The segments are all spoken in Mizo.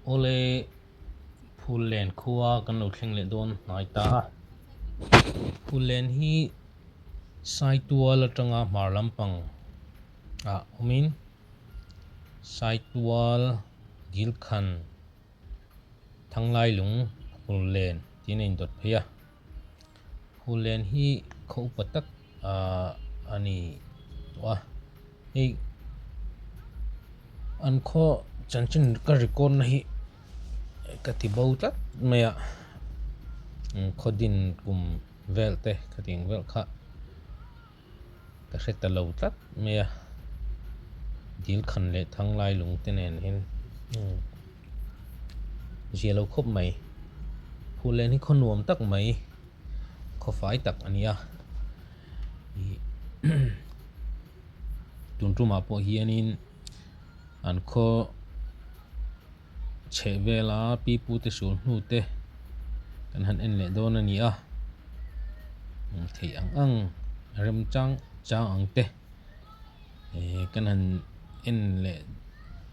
Awle Phullen khua kan lo thleng leh dawn hnai ta a. Phullen hi Saitual atanga hmar lampang ah awmin Saitual Dilkhan Thanglailung Phullen tiin a indawt phei a. Phullen hi khaw upa tak ah a ni tawh a hei an khaw chanchin ka record na hi ka ti bo tlat mai a khaw din kum vel te khatiang vel kha ka hre ta lo tlat mai a dil khan leh thang lai lung te nen hian zia lo khawp mai phullen hi khaw nuam tak mai khaw fai tak a ni a ih tun tumah pawh hianin an khaw chheh vela pi pu te sul hnu te kan han en leh dawn a ni a theih ang ang remchang chang ang te eh kan han en leh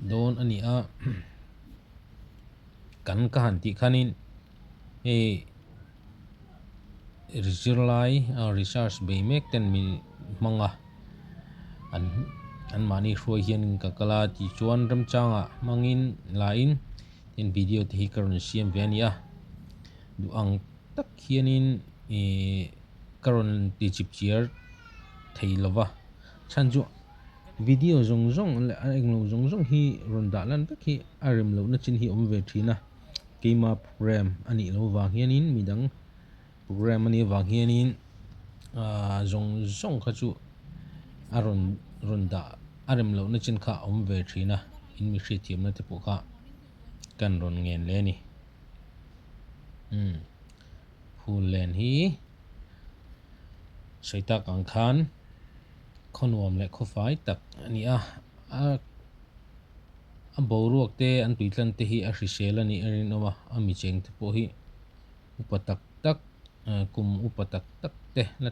dawn a ni a kan ka han tih khanin hei zirlai research bei mek ten min hmang a an anmahni hruai hian ka kal a tichuan remchangah hmangin lain tin video te hi ka rawn siam ve a ni a duh ang tak hianin ihh ka rawn ti chip chiar thei lo va chhan chu video zawng zawng leh a englo zawng zawng hi rawn dah lan vek hi a rem lohna chin hi a awm ve thin a keima program a nih loh vang hianin midang program a nih avang hianin ahh zawng zawng kha chu a rawn rawn dah a rem lohna chin kha a awm ve thin a in mi hriatthiamna te pawh kha kan rawn ngen leh a ni umm phul len hi sawi tak ang khan khaw nuam leh khaw fai tak a ni a a a boruak te an tui tlan te hi a hrisel a nih a rinawm a a mi cheng te pawh hi upa tak tak kum upa tak tak te la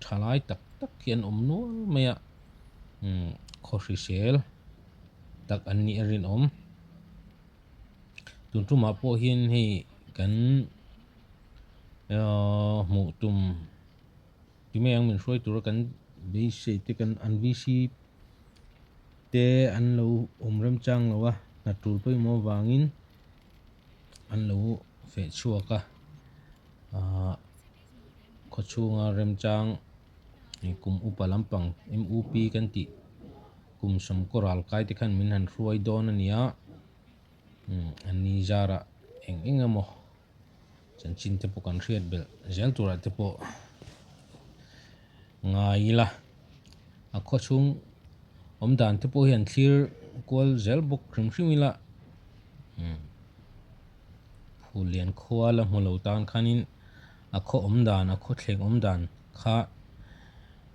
tha lai tak tak hi an awm nual mai a umm khaw hrisel tak an nih a rinawm tun tumah pawh hian hei kan ahh hmuh tum ti mai ang min hruai tura kan beisei te kan an VC te an lo awm remchang lo a hna tul pawimawh avangin an lo feh chhuak a ahh khaw chhunga remchang kum upa lampang M U P kan tih kum sawmkaw ral kai te khan min han hruai dawn a ni a umm an ni zarah eng eng emaw chanchin te pawh kan hriat belh zel turah te pawh ngai ila a khaw chhung awm dan te pawh hian thlir kual zel bawk hrim hrim ila umm Phulian khua la hmu lo tan khanin a khaw awm dan a khaw thleng awm dan kha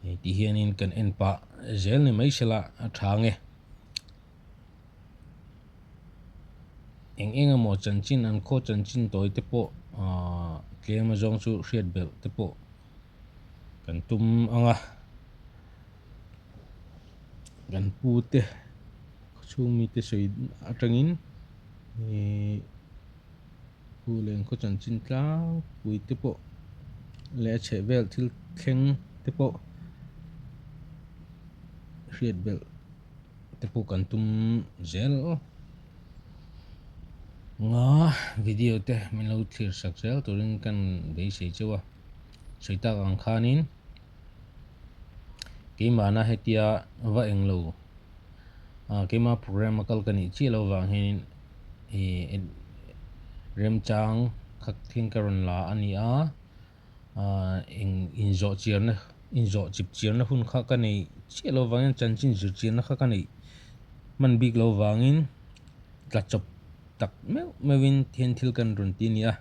hei ti hianin kan en pah zel ni mai sela a tha nge. Eng eng emaw chanchin an khaw chanchin tawi te pawh ahh tlem azawng chu hriat belh te pawh kan tum ang a kan pu te khawchhung mite sawi atangin ihh pu leh an khaw chanchin tlangpui te pawh leh a chhehvel thil thleng te pawh hriat belh. te pawh kan tum zel nga video te min lo thlir sak zel turin kan beisei cheu a sawi tak ang khanin keimahna hetia va englo ah keima program a kal ka nih chiah loh vang hianin ih remchang khat thleng ka rawn la a ni a. Ahh eng inzawh chiarna inzawh chip chiarna hun kha ka nei chiah lo vangin chanchin zir chiarna kha ka neih hman bik lo vangin tla chawp tak meuh meuhin thian thil kan rawn ti a ni a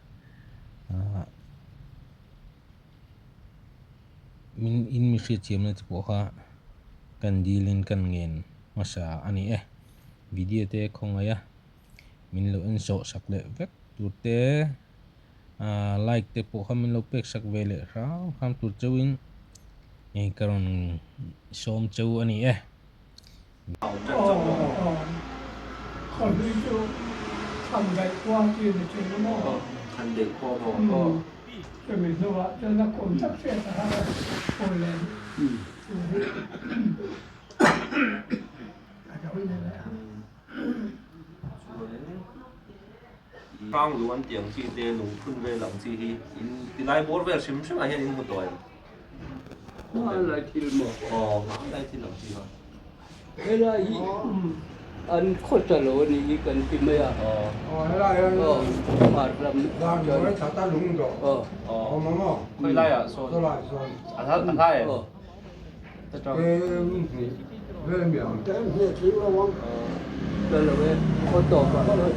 ahh min in mi hriat thiamna te pawh kha kan dilin kan ngen hmasa a ni e video te khawngaih a min lo en zawh sak leh vek tur te. Ahh like te pawh kha min lo pek sak ve leh hram hram tur chauhin hei ka rawn sawm cheu a ni e. Khandaih khua chi ni thin a maw? Khandaih khua maw? Aw. Chumi hnuah chuan a kum tak hriat a har a, Pulen chu hi a lo ni leh a. Chuanin hrang lu an tih ang chi te, lungphun vel ang chi hi in tilai bawr vel hrim hrim ah hian in hmu tawh em? Hmanlai thil maw? Aw, hmanlai thil ang chi kha. Helai hi an khawsa lo a nih hi kan ti mai a. Aw helai hian hmar lam chuan thata lung dawh a awm ang aw. Khawi laiah sawn? Chulai sawn. A hlai em? Kem hnih vel mi ang. Kem hnih tling lo ang. Chuan lo e, khaw tawp ah chuan.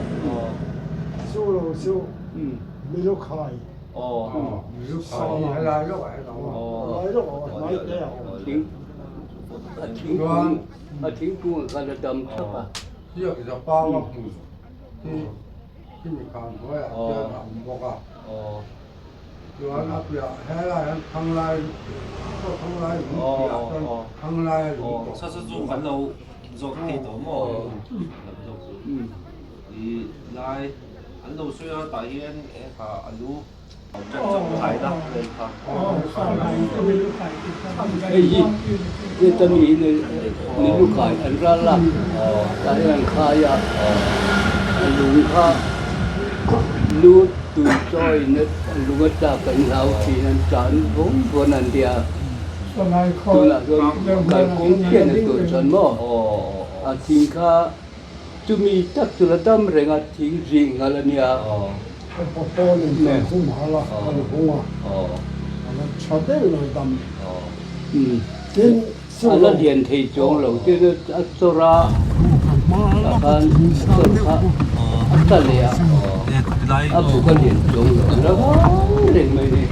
Chu lo chu milu khai. Aw milu khai hi helai lawk ah hian a awm a. Helai lawk ah a awm a, hnai te a awm. A thingkung a thingkung ah khan a dam thap a. Hliak Zapau a hmun hi khimi khan hnuaiah chuan a awm bawk a. Chuan a piah helaiah hian Thanglai chaw Thanglai lung piahah chuan Thanglai a lung tawh. Sa chu kan lo zawk thei tawh maw? Lam zawk chu. I lai an lo sawi a tah hian e kha a lu. Hei hi heta mi hi ni lu kai an ral a tah hian an khai a a lung kha lu tui chawiin a lung a tlak an hlau thin an tan vawng vawn an tia tunah chuan kalkawng khian a tur chuan maw a thing kha. Chumi tak chu la dam reng a, thing zih nghal a nia. Ka pawn in kan hum hal a, kan hung a, a la tha deuh in a la dam. Tin, A la lian thei chuang lo, tin a chawr a, tah khan a chawr kha a tla leh a, a buk a lian chuang lo, a la vang reng mai ni.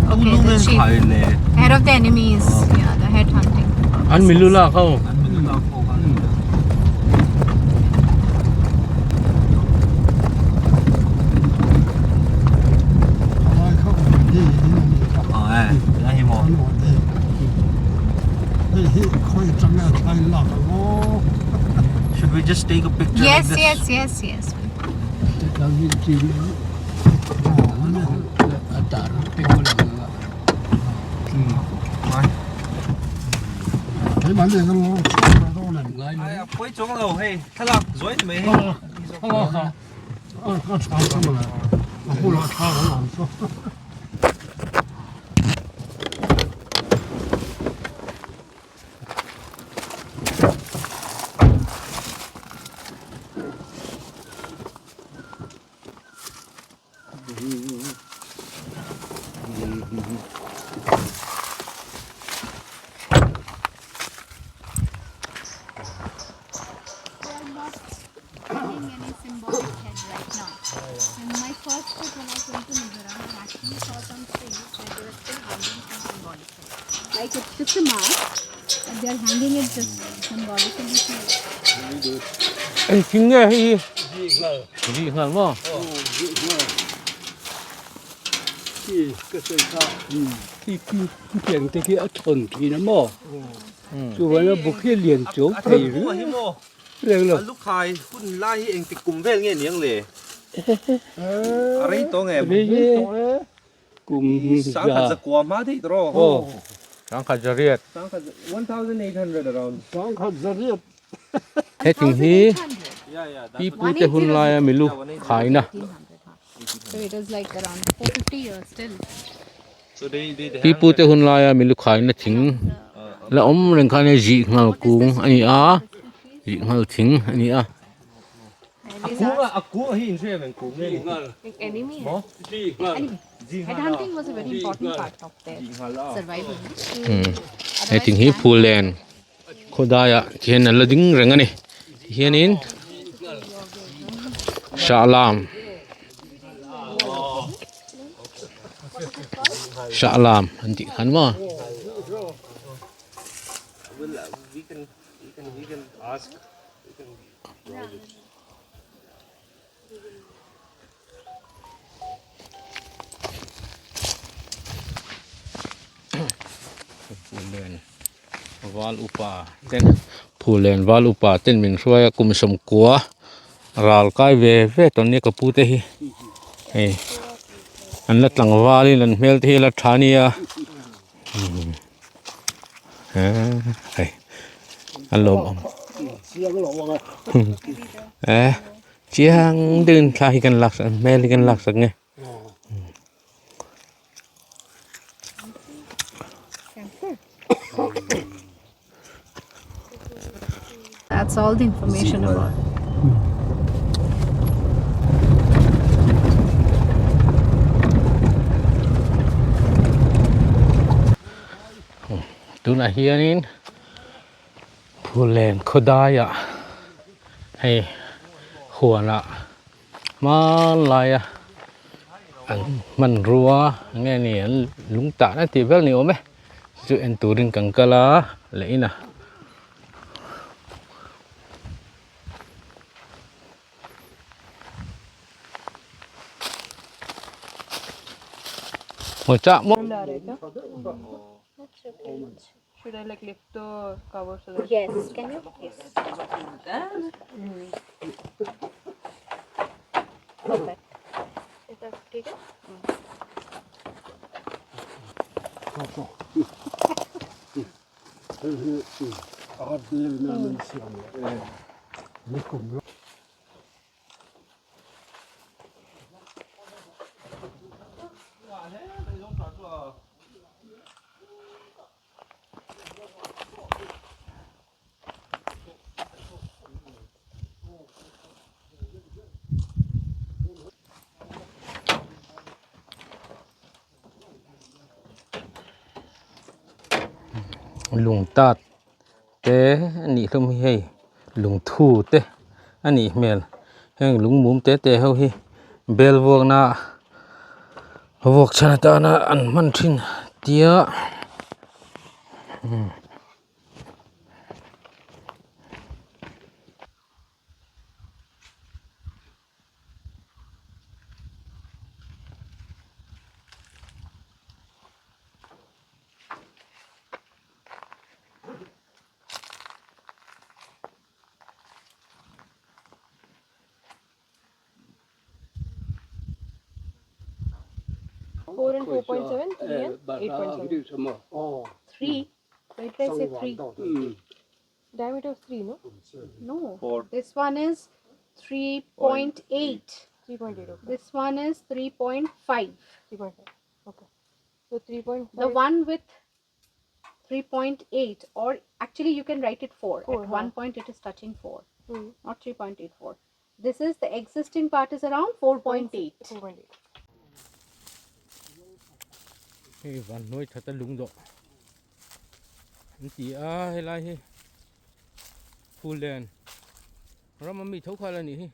Okay, the chief, head of the enemies, yeah, the head hunting. An milu lak ho. Should we just take a picture Yes, like this? yes, yes, yes. Ai a phawi chuang lo hei thlalak zuai ni mai hei. Like it's just a mask, but they are hanging it just symbolically to Eng thing nge hei hi? Zih nghal maw? Khi ka sawi kha khi khi khutiang te khi a thawn thin a maw? Chuan a buk hi a lian chuang thei reng reng lo. A lukhai hun lai hi engtik kum vel nge niang le? A rei tawh nge? Rei tawh e. Kum za. Sangkhat zakua hma daih tawh rawh. Aw. Sangkhat zariat. Sangkhat 1800 around. Sangkhat zariat. He thing hi pi pu te hun laia milu khaina. So it is like around 450 years still. Pi pu te hun laia milu khaina thing la awm reng khan zih nghal kung a ni a, zih nghal thing a ni a. A kung a, a kung hi in hria em kung nge ni? Enemy. Maw? Anyway, headhunting was a very important part of their survival. He thing hi Phullen khawdaiah hian an la ding reng a ni. Tihianin Shahlam Shahlam an tih khan maw. Val upa ten Phullen val upa ten min hruai a kum sawmkua ral kai ve ve tawh nia ka pu te hi hei an la tlangval in an hmel te hi a la tha nia hei an lawmawm eh chiang deuhin thla hi kan laksak hmel hi kan laksak nge. That's all the information about. Tunah hianin Phullen khawdaiah hei huanah hmanlaia an hmanrua eng nge ni an lung tahna tih vel ni awm e chu en turin kan kal a leh in a. Should I like lift the cover so that Yes, can you? Yes. Perfect. Is that taken? Lung tat te a nih hlawm hi hei lungthu te a nih hmel heng lung mum te te ho hi bel vuakna vuak chhan atana an hman thin tia. 4 and 4.7, 3 and 8.7. 3. Why did I say 3? Diameter of 3, no? No. Four. This one is 3.8. 3.8, okay. This one is 3.5. 3.5. Okay. So 3.5. The one with 3.8, or actually you can write it 4. 4, At huh. one point it is touching 4, Hmm. not 3.84. This is the existing part is around 4.8. 4.8. Hei van hnuai that a lung dawh an ti a helai hi Phullen ram a mi tho khal a nih hi.